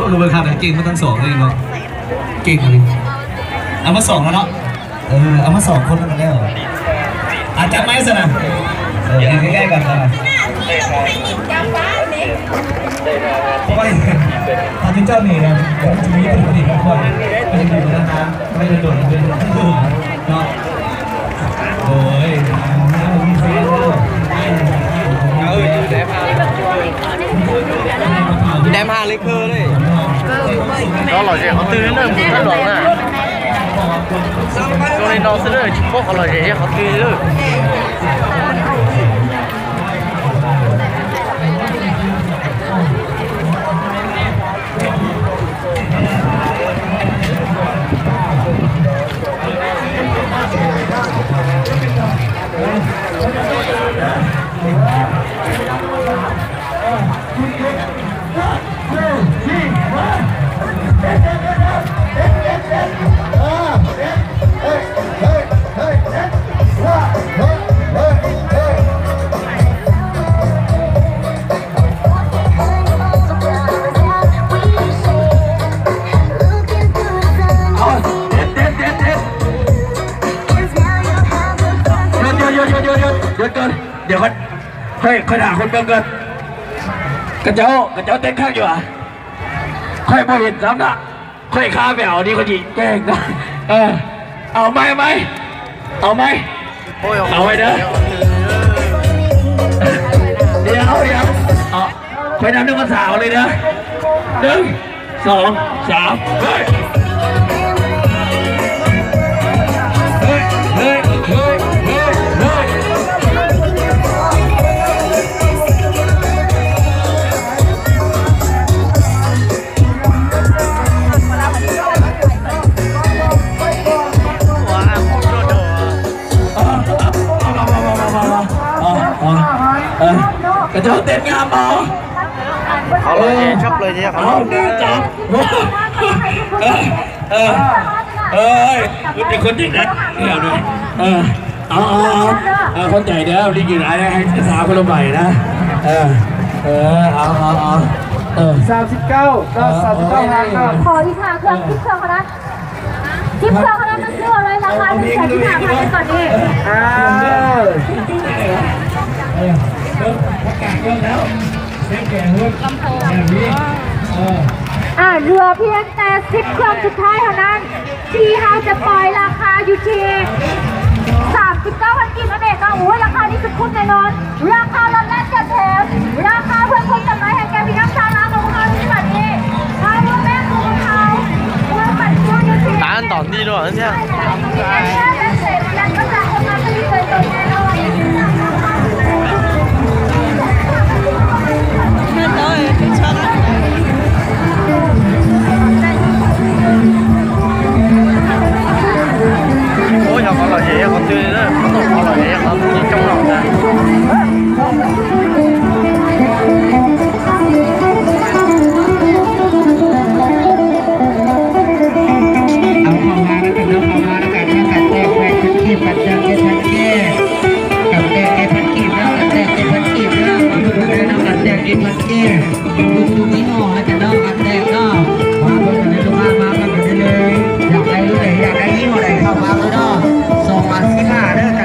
ເບິ່ງຄັກນະ ເກັ່ງມາທັງສອງເລີຍເນາະ ເກັ່ງອີ່ຫຼີ ເອົາມາສອງແລ້ວເນາະ ເອີ ເອົາມາສອງຄົນແລ້ວ ອາ ຈັບໄມ້ຊັ້ນນະ ເອີ ໃກ້ໆກັນຊັ້ນນະ ໂອ້ຍ ຖ້າເປັນເຈົ້ານີ້ນະ ມັນຈະມີເປັນຄົນດີກັນ ມັນຈະດີນະ ໄປດົນໆ ໄປດົນໆເນາະ ໂອ້ຍ ເອົາ ແດມຫາເລັກເຄີເລີຍ ເອົາຫຼໍ່ເຈເຂົາຕື່ນເດີ ຜູ້ທັນດອກນະ ໂຕໃນນອກເດີ ພວກເຂົາຫຼໍ່ເຈເຂົາຕື່ນເດີ. ດຽວກ່ອນ ດຽວກ່ອນ ເຮີ້ຍ ຂ້ອຍຖາມຄົນເບິ່ງກ່ອນ ຂະເຈົ້າ ຂະເຈົ້າເຕັ້ນຄັກຢູ່ຫວາ? ຂ້ອຍບໍ່ເຫັນຊ້ຳນະ ຂ້ອຍຄາໄປເອົານີ້ ຂ້ອຍຊິແກ້ງນະ ເອີ ເອົາໃໝ່ ເອົາໃໝ່ ເອົາໃໝ່ ໂອ້ຍ ເອົາໃໝ່ເດີ ດຽວ ດຽວ ເອົາ ຂ້ອຍນັບໜຶ່ງຫາສາມເອົາເລີຍເດີ ໜຶ່ງ ສອງ ສາມ ເຮີ້ຍ ເຮີ້ຍ ເຮີ້ຍ ເຮີ້ຍ ເຮີ້ຍ ເຮີ້ຍ. ເອີ ຂະເຈົ້າເຕັ້ນງາມບໍ່? ເອົາເລີຍ ເອີ ຈັບເລີຍ ເອົາມືຈັບ ເອີ ເອີ ເອີຍ ເປັນຄົນດີນະ ດຽວເດີ ເອີ ເອົາ ເອົາ ເອົາ ເອີ ເຂົ້າໃຈເດີ ລິງຢູ່ຫຼາຍ ໃຫ້ສາວຄົນລະໃບນະ ເອີ ເອີ ເອົາ ເອົາ ເອົາ ເອີ ສາມສິບເກົ້າ ກໍ ເອີ ສາມສິບເກົ້າ ໂອ້ຍ ພັນເນາະ ຂໍອີກຫ້າເຄື່ອງ ສິບເຄື່ອງເທົ່ານັ້ນ ສິບເຄື່ອງເທົ່ານັ້ນ ມັນຄືເອົາເລີຍ ລາຄາໜຶ່ງແສນສິບຫ້າພັນ ໄປກ່ອນນີ້ ເອີ ເອີ ເອີ ປະກາດກ່ອນແລ້ວ ລຳໂພງ ເອີ ອ່າ ເຫຼືອພຽງແຕ່ສິບເຄື່ອງສຸດທ້າຍເທົ່ານັ້ນ ທີ່ເຮົາຈະປ່ອຍລາຄາຢູ່ທີ່ສາມສິບເກົ້າພັນກີບນັ້ນເອງເນາະ. ໂອ້ຍ ລາຄານີ້ສຸດຄຸ້ມແນ່ນອນ ລາຄາລົດແລກແຖມ ລາຄາເພື່ອຄວາມຈຳໜ່າຍໃຫ້ແກ່ພີ່ນ້ອງຊາວລາວຂອງເຮົາໃນບັດນີ້ ເຮົາເລືອກແມ່ຂອງເຮົາ ເພື່ອປັນຕົວຢູ່ທີ່ ຕາອັນຕອນນີ້ດ້ວຍເນຍ ໂອ້ຍ ເອົາເຂົ້າຫຼໍ່ເຈ ເອົາເຂົ້າຕື່ນເດີ ເອົາເຂົ້າຫຼໍ່ເຈ ເອົາເຂົ້າຕື່ນຈົງເອົານະ. ເອົາເຂົ້າມາແລ້ວກັນເນາະ ເຂົ້າມາແລ້ວກັນເນາະ ເຂົ້າມາແລ້ວກັນເນາະ ກັບແຕກແປດພັນກີບ ກັບແຕກເຈັດພັນກີບເນາະ ກັບແຕກເຈັດພັນກີບເນາະ ກັບແຕກເຈັດພັນກີບ ທຸກຍີ່ຫໍ້ແລ້ວກັນເນາະ ກັບແຕກເນາະ ມາເບິ່ງກັນເລີຍ ມາ ມາເບິ່ງກັນເລີຍ ຢາກໄດ້ເລີຍ ຢາກໄດ້ຍີ່ຫໍ້ໃດເຂົ້າມາເລີຍເນາະ ສອງພັນສິບຫ້າເດີ